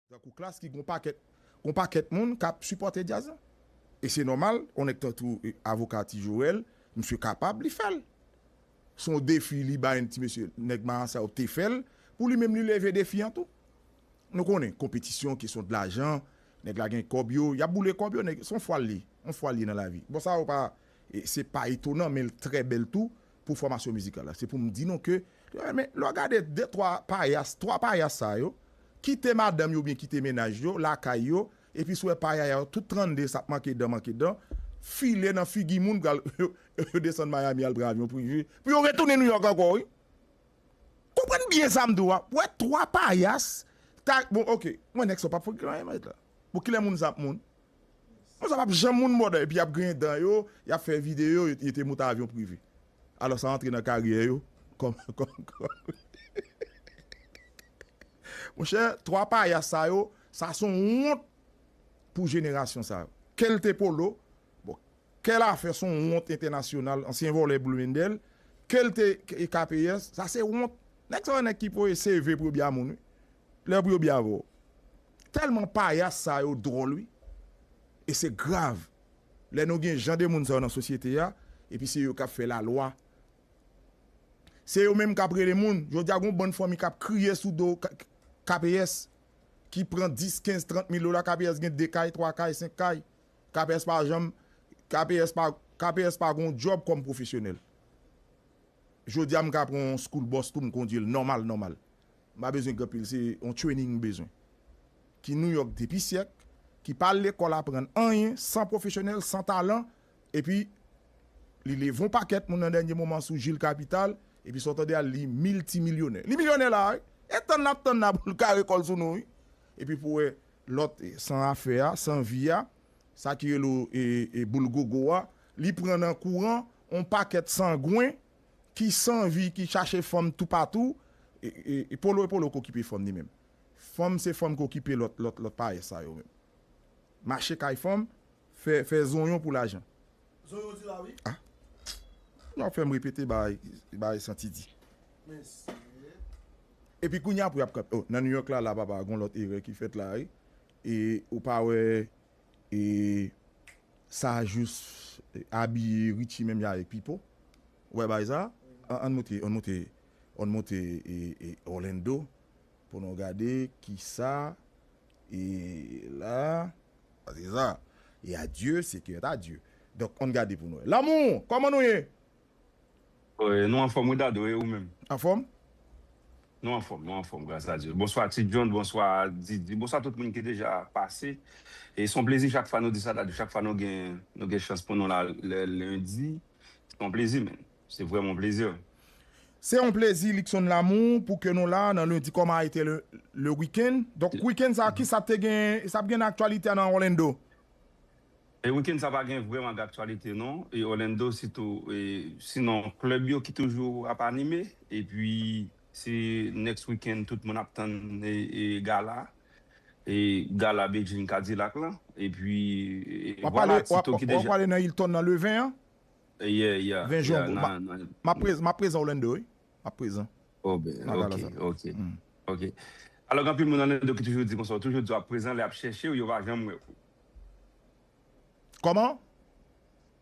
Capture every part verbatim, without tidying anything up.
Tankou Klass ki gon pakèt, gon pakèt moun k ap sipòte djaz lan. E se nòmal, yon nèg tankou, e, avoka Ti Joel, misye kapab, li fè l. Se yon defi li bay ti mesye, nèg Marasa yo te fè l, pou li menm li leve defi an tou. Nou konnen, konpetisyon, kesyon de lajan, nèg la gen kòb yo, y ap boule kòb yo, nèg, se yon fwa l ye, yon fwa l ye nan lavi. Bon, sa yo pa, e, se pa etonan, men l trè bèl tou pou fòmasyon mizikal la. Se pou m di nou ke, men lè w gade de, twa payas, twa payas sa yo, kite madanm yo oubyen kite mennaj yo, lakay yo, epi si w wè payaya yo, tout trannde sa ap manke dan, manke dan, file nan figi moun, pral, yo, yo desann Miami al pran avyon prive, pou yo retounen New York ankò, wi. Konprann byen sa m di w a. Wè twa payas. Ta, bon, oke. Mwen, nèg sa p ap fout gen anyen, mèt la. Bon, kilè moun sa ap moun? Moun sa p ap janm moun bòdè, epi y ap griyen dan yo, y ap fè videyo, yo, yo te moute avyon prive. Alò, sa antre nan karyè yo. Kòm, kòm, kòm. Monchè, twa payas sa yo, sa se yon wont pou jenerasyon sa yo. Kèl te Polo, bon, Kèl afè se yon wont entènasyonal, ansyen vòlè Blue Mendel, kèl te e K P S, sa se wont. Nèg sa yo nèg ki voye C V pou yo byen moun, wi. Lè pou yo byen avè w. Tèlman payas sa yo dwòl, wi. E se grav. Lè nou gen jan de moun sa yo nan sosyete a, epi se yo k ap fè lalwa. Se yo menm k ap rele moun. Jodi a, gon bann fanmi k ap kriye sou do K-, K P S, ki pran dis, kenz, trant mil dola. K P S gen de kay, twa kay, senk kay. K P S pa janm, K P S pa, K P S pa gon djòb kòm pwofesyonèl. Jodi a, m ka pran yon school bus tou, m kondui l nòmal, nòmal. M pa bezwen gen anpil, se yon training m bezwen. Ki New York depi syèk, ki pa al lekòl aprann anyen, san pwofesyonèl, san talan, epi li leve yon pakèt moun nan dènye moman sou Jil Kapital, epi sa w tande a, li miltimilyonè. Li milyonè la, wi. E tann l ap tann la pou l kare kò l sou nou, wi. Epi pou wè lòt, e, san afè a, san vi a, sa ki rele w, e, e, boul gogo a, li pran nan kouran yon pakèt sangwen ki san vi, ki chache fanm toupatou, e, e, e Polo, e Polo k okipe fanm li menm. Fanm se fanm k okipe lòt, lòt, lòt payès sa yo menm. Mache kay fanm, fè, fè zonyon pou lajan. Zonyon di la, wi. Ah. N ap fè m repete bagay, bagay Santi di. Mesye. Epi kounye a pou y ap kanpe. Oh, nan New York la, la, papa, gon lòt erè ki fèt la, wi. E ou pa wè, e sa jis abiye Richie menm jan avèk Pipo. Ou wè bagay sa? An, ann moute, ann moute, ann moute, e, e Orlando pou nou gade kisa, e la, se sa. E adieu, se kèt adieu. Donk, ann gade pou nou wè. Lanmou, kòman nou ye? Wi, nou anfòm, wi, Dado, e ou menm? Anfòm? Nou anfòm, nou anfòm, gras a Dye. Bonswa, Ti John, bonswa, Didi, bonswa tout moun ki deja pase. E se yon plezi chak fwa nou di sa, Dado, chak fwa nou gen, nou gen chans pou nou la lè lendi. Se yon plezi, men. Se vrèman yon plezi. Se yon plezi, Luckson Lamour, pou ke nou la nan lendi kòm a ete le, le wikenn. Donk, wikenn sa, kisa te gen, sa ap gen aktyalite nan Orlando? E wikenn sa pa gen vrèman aktyalite non. E Orlando sitou, e, sinon klèb yo ki toujou ap anime. Epi se next weekend tout moun ap tann e, e gala. E gala Bedjine Cadillac lan. Epi e, w ap vwala pale, w ap, sitou ki w ap deja pale nan Hilton nan le ven an? Yeah, yeah, ven jen yeah, nan, nan, m ap prez-, m ap prezan Orlando, wi. M ap prezan. Oh ben, nan gala ok, sa. Ok. Hmm. Ok. Alò, gen anpil moun Orlando ki toujou di konsa, yo toujou di w ap prezan, lè y ap chèche w, yo pa janm wè w. Kòman?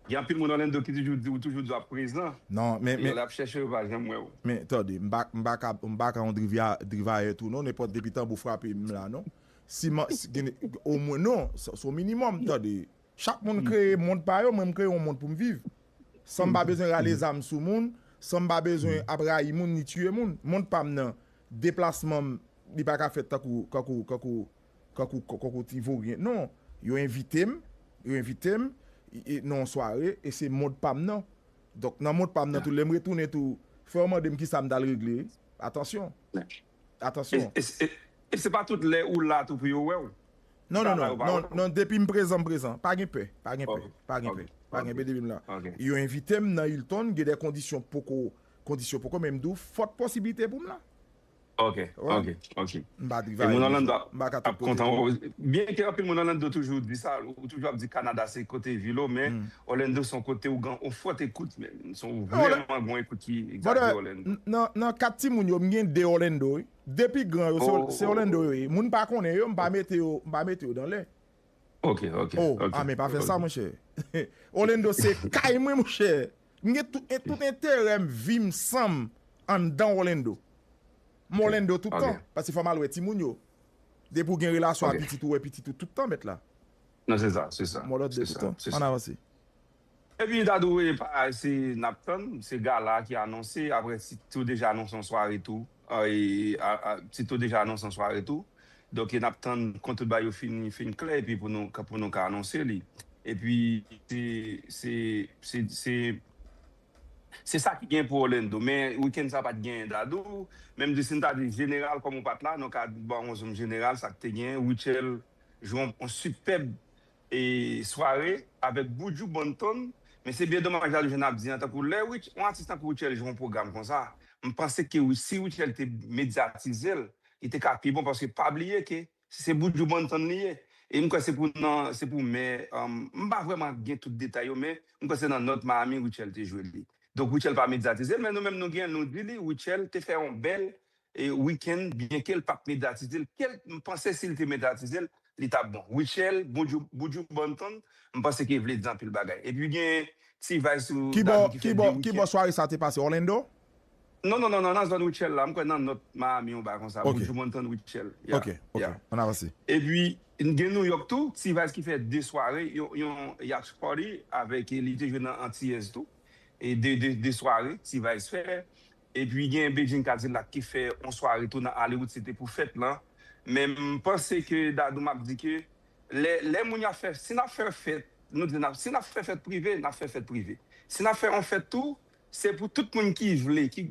Gen anpil moun Orlando ki toujou di, ou toujou di w ap prezan. Non, men, men, lè y ap chèche w, yo pa janm wè w. Men, tande, m pa, m pa ka, m pa ka yon drivya-, drivayè tou, non, nenpòt depi tanbou frape m la, non. Si man, si, gen, omwen, non, se, se yon minimòm, tande. Chak moun kreye mond pa yo, mwen m kreye yon mond pou m viv. San m pa bezwen rale zam sou moun, san m pa bezwen ap rayi moun, ni tiye moun. Mond pa m nan, deplasman m, li pa ka fèt tankou, kankou, kankou, kankou, kankou ti voryen. Non, yo envite m, yo envite m, e, e, nan yon sware, e se mond pa m nan. Donk, nan mond pa m nan tou, lè m retounen tou, fò yo mande m kisa m t al regle. Atansyon. Atansyon. E, e, e, e se pa tout lè ou la tou pou yo wè w? Non, non, non, non, non, depi m prezan, m prezan. Pa gen pè, pa gen pè, pa gen pè, pa gen pè depi m la. Yo envite m nan Hilton, gen de kondisyon poko, kondisyon poko, men m di w, fòt posiblite pou m la. Ok, ok, ok. M pa trivaye. E moun Orlando ap kontan. Byenke anpil moun Orlando toujou di sa, ou toujou ap di Kanada se kote vil ou, men Orlando se yon kote ou gen yon fòt ekout, men se yon vrèman gen yon ekout ki egzajere Orlando. Nan kat timoun yo, m gen de Orlando, wi. De pi gran yo, se Orlando yo ye. Moun pa konnen yo, m pa mete yo, m pa mete yo nan lè. Ok, ok. Oh, ah, men pa fè sa, monchè. Orlando se kay mwen, monchè. M gen tout, tout enterè m, vi m, san m anndan Orlando. M Orlando tout tan, paske fò m al wè timoun yo. Depi w gen relasyon ak pitit ou, wè pitit ou tout tan, mèt la. Non, se sa, se sa. M Orlando tout tan. Ann avanse. Epi Dadou, e pa, se n ap tann, se gala ki anonse, apre Tito deja anonse yon sware tou. E, a, a, Tito deja anonse yon sware tou. Donk, e n ap tann kon tout bagay yo fin, fin klè, epi pou nou, pou nou ka anonse li. Epi, se, se, se, se, se sa ki gen pou Orlando. Men, wikenn sa pa t gen Dadou. Menm di si n ta di jeneral, kòm ou pa t la, nou ka ba w yon zoom jeneral, sa k te gen, Rutshelle jwe yon, yon sipèb e sware avèk Buju Banton, men se byen domaj la, jan n ap di an, tankou lè Rich, yon atis tankou Rutshelle jwe yon pwogram konsa, m panse ke wi, si Rutshelle te medyatize l, li te ka pi bon, paske pa bliye ke se Buju Banton li ye. E m kwè se pou nan, se pou mè, um, m pa vrèman gen tout detay yo, men m kwè se nan North Miami Rutshelle te jwe li. Donk Rutshelle pa medyatize l, men nou menm nou gen, nou di li, Rutshelle te fè yon bèl e wikenn, byenke l p ap medyatize l, ke l, m panse si l te medyatize l, li t ap bon. Rutshelle, Buju, Buju Banton, m panse ke vle di anpil bagay. Epi gen T-Vice ou Dadou ki fèt de wikenn. Ki bò sware sa te pase? Orlando? Non, non, non, non, nan zòn Rutshelle la, m kwè nan North Miami yon bagay konsa. Ok. Buju Banton Rutshelle. Ok, ok. Ann avanse. Epi, gen New York tou, T-Vice ki fè de sware, yon, yon yacht party avèk, li te jwe nan Antilles tou. E de, de, de sware, T-Vice fè. Epi gen Bedjine Cadillac ki fè yon sware tou nan Hollywood, se te pou fèt lan. Men m panse ke Dadou m ap di ke lè, lè moun y ap fè, si n ap fè fèt, nou di n ap, si n ap fè fèt prive, n ap fè fèt prive. Si n ap fè yon fèt tou, se pou tout moun ki vle, ki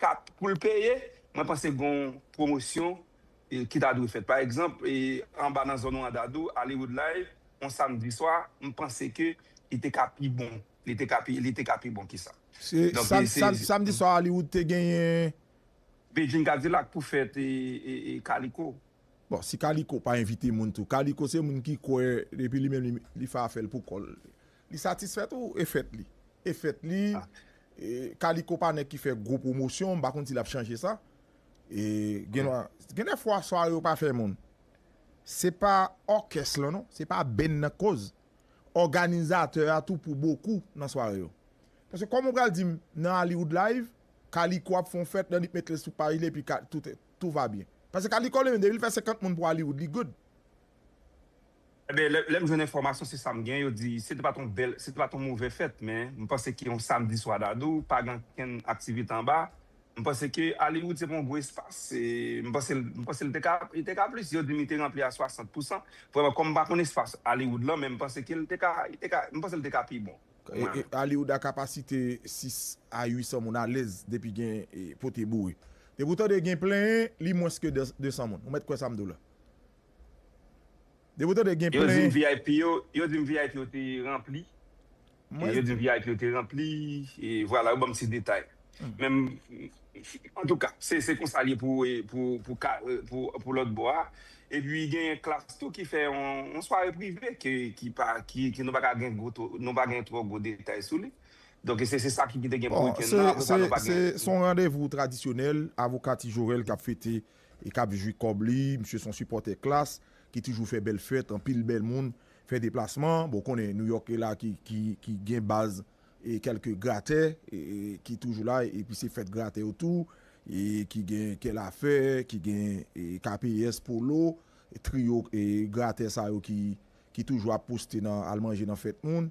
ka pou l peye, mwen panse gon pwomosyon e, ki ta dwe fèt. Pa egzanp, e, anba nan zòn ou an Dadou, Hollywood Live, yon samdi swa, m panse ke li te ka pi bon. Li te ka pi, li te ka pi bon ki sa. Se donk, sam-, e, se, sam-, samdi swa Hollywood te genyen Bedjine Cadillac pou fèt e, e, e Kaliko. Bon, si Kaliko pa envite moun tou. Kaliko se moun ki kwè, epi li menm, li, li fè afè l pou kò l. Li satisfè tou, e fèt li. E fèt li. E, Kaliko pa nèg ki fè gwo pwomosyon, m pa konn si l ap chanje sa. E, gen, gen de fwa, sware yo pa fè moun. Se pa òkès lan, non. Se pa band nan k koz. Òganizatè a tou pou bokou nan sware yo. Paske kòman w pral di m, nan Hollywood Live, Kaliko ap fè yon fèt, Danny met li sou paj li, epi ka, tout, tout va byen. Paske Kaliko li menm, depi l fè senkant moun pou Hollywood, li good. Eben, lè, lè m jwenn enfòmasyon, se sa m gen, yo di, se te pa t yon bèl, se te pa t yon move fèt, men m panse ke yon samdi swa Dadou, pa gen okenn aktivite anba. M panse ke Hollywood se pa yon gwo espas, e m panse, m panse li te ka, li te ka plis, yo di m li te ranpli a swasant pousan. Vrèman, kòm m pa konn espas Hollywood lan, men m panse ke li te ka, li te ka, m panse li te ka pi bon. E, e, Hollywood a kapasite sis a uit san moun alèz depi gen, e, pote boure. Depi w tande gen plen, li mwens ke de, de san moun. Ou mèt kwè sa m di w la. Depi w tande gen plen. Yo di m V I P yo, yo di m V I P yo te ranpli. Mwen, yo di m V I P yo te ranpli, e vwala, yo ban m ti detay. Men, antouka, se, se konsa l ye pou, e, pou, pou ka, e, pou, pou lòt bò a. Epi, gen Klass tou ki fè yon, yon sware prive ke, ki pa, ki, ki nou pa ka gen gwo, nou pa gen twò gwo detay sou li. Donk, se, se sa ki, ki te gen pou wikenn nan. Apre sa, nou pa gen. Se, se yon randevou tradisyonèl, avoka Ti Jorèl k ap fete e k ap jwi kòb li. Misye se yon sipòtè Klass, ki toujou fè bèl fèt, anpil bèl moun fè deplasman. Bon, w konnen, New York e la ki, ki, ki gen baz e kèlke gratè, e, e, ki toujou la, epi se fèt gratè yo tou, e ki gen Kè Lafè, ki gen, e, K P S, Polo, e, triyo, e, gratè sa yo ki, ki toujou ap poste nan, al manje nan fèt moun.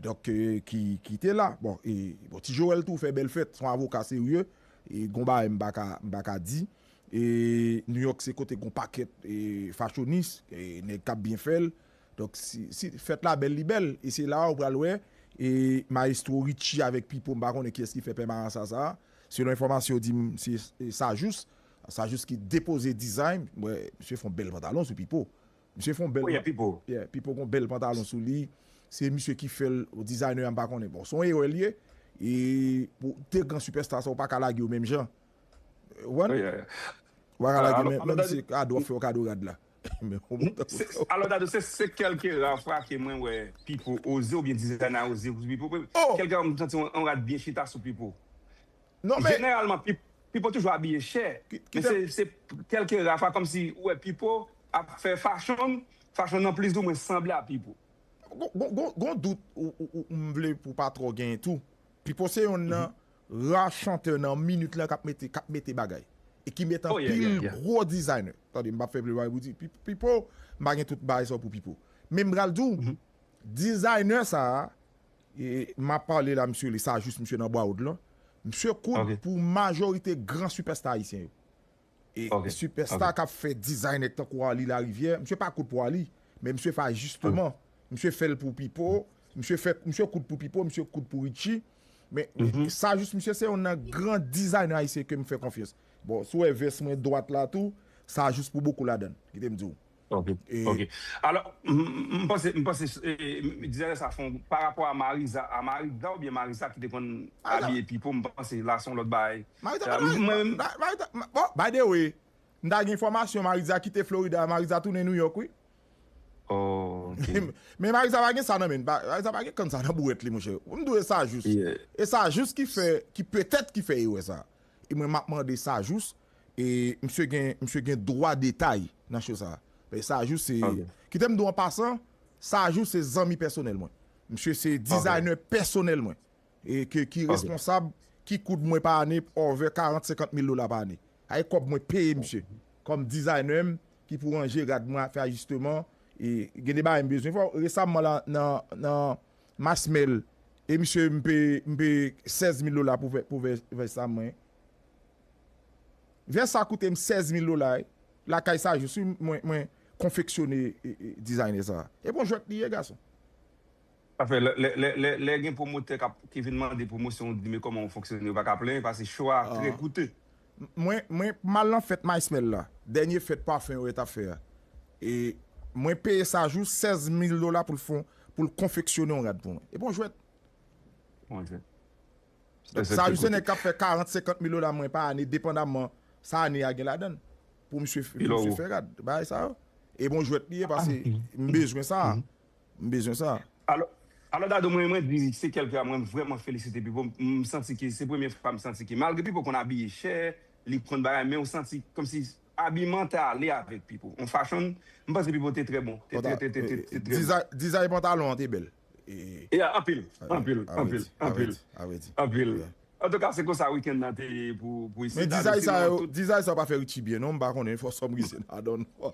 Donk, e, ki, ki te la. Bon, e, bon, Ti Joel tou fè bèl fèt, se yon avoka serye, e, gon bagay m pa ka, m pa ka di. E, New York se kote gon pakèt, e, fashyonis, e, nèg k ap byen fè l. Donk, si, si fèt la bèl, li bèl. E se la ou pral wè, e, Maestro Richie avèk Pipo, m pa konnen kiyès ki fè pèmaran sa, sa. Selon enfòmasyon yo di m, se, e, Sajous. Sajous ki depoze dizay. Wè, misye fè yon bèl pantalon sou Pipo. Misye fè yon bèl. Oh, yeah, Pipo. Yeah, Pipo gon bèl pantalon sou li. Se misye ki fè l, dizayner a m pa konnen. Bon, se yon erè l ye. E pou de gran sipèsta sa, ou pa ka lage yo menm jan. Ou konprann? Oh, yeah, yeah. Ou pa ka lage men, menm si kado ap fè w kado rad la. Men ou monte pou se, alò, Dadou, se, se kèlke ra fwa ke mwen wè Pipo oze oubyen dizayna oze pou Pipo. Oh! Kèlke ra m santi yon, yon rad byen chita sou Pipo. Non, men jeneralman, Pipo toujou abiye chè. Men se, se kèlke ra fwa kòmsi ou wè Pipo ap fè fashion, fashion nan plizoumwen sanble a Pipo. Gon, gon, gon, gon dout ou, ou, ou, m vle pou pa twò genyen tou. Pipo se yonn nan ra chantè nan minit lan k ap mete, k ap mete bagay. E ki met anpil gwo dizayner. Tande, m p ap fè pil bagay pou di. Pi-, Pipo, m pa gen tout bagay sa pou Pipo. Men m pral di w, dizayner sa a, e, m ap pale la, misye, li sa jis misye nan Broward lan. Misye koud pou majorite gran sipèsta ayisyen yo. E sipèsta k ap fè dizayner tankou Arly Larivière, misye pa koud pou Arly, men misye fè ajisteman. Misye fè l pou Pipo, misye fè, misye koud pou Pipo, misye koud pou Richie. Men sa jis misye se yonn nan gran dizayner ayisyen ke m fè konfyans. Bon, si w wè vès mwen dwat la tou, sa jis pou bokou ladan l. Kite m di w. Ok, ok. Alò, m, m, m panse, m panse, e, e, dizayner sa fè yon, pa rapò a Mariza, a Mariza oubyen Mariza ki te konn abiye Pipo, m panse la se yon lòt bagay. Mariza pa nan, mwen menm, bon, by the way, m ta gen enfòmasyon, Mariza kite Florida, Mariza tounen New York, wi. Oh, ok. Men Mariza pa gen sa nan men, Mariza pa gen kann sa nan bourèt li, monchè. M dwe sa jis. E sa jis ki fè, ki petèt ki fè erè sa. E mwen, m ap mande sa jis, e misye gen, misye gen dwa detay nan cho sa. Paske sa jis se, kite m di w an pasan, sa jis se zanmi pèsonèl mwen. Misye se dizayner pèsonèl mwen. E ke, ki responsab, ki koud mwen pa ane, over karant, senkant mil dola pa ane. Ay kòb mwen peye misye. Kòm dizayner m, ki pou ranje rad mwen, fè ajisteman, e gen de bagay m bezwen fè. Resaman la, nan, nan Masmèl, e misye m peye, m peye sèz mil dola pou fè, pou fè, fè sa mwen. Vès sa koute m sèz mil dola, wi. Lakay sa jis, wi, mwen, mwen konfeksyone, e, e, dizayner sa. E bon jwèt li ye, gason. Sa fè, lè, lè, lè, lè, lè gen pwomotè k ap, ki vin mande pwomosyon, ou di, men kòman w fonksyone, ou pa ka plenyen, paske cho a trè koute. Mwen, mwen, m al nan fèt Masmèl la, dènye fèt pafen yo t ap fè a. E mwen peye sa jis sèz mil dola pou l fè, pou l konfeksyone yon rad pou mwen. E bon jwèt. Bon jwèt. Donk, sa jis se nèg k ap fè karant, senkant mil dola mwen pa ane, depandamman sa ane a gen ladan l. Pou misye, pou misye fè rad, bagay sa yo. E bon jwèt li ye, paske m bezwen sa. M bezwen sa. Alò, alò, Dadou, mwen, mwen di, se kèlke a mwen vrèman felisite Pipo. M, m santi ke se premye fwa m santi ke, malgre Pipo konn abiye chè, li konn bagay, men ou santi kòmsi abiman te ale avèk Pipo. On fashion, m panse Pipo te trè bon. Te trè, trè, trè, trè, trè, trè bon. Dizay, dizay pantalon an te bèl. E, e anpil, anpil, anpil, anpil, anpil. Antouka, se konsa wikenn nan te ye pou, pou isit. Men dizay sa yo, dizay sa yo pa fè Richie byen, non, m pa konnen, for some reason, I don't know.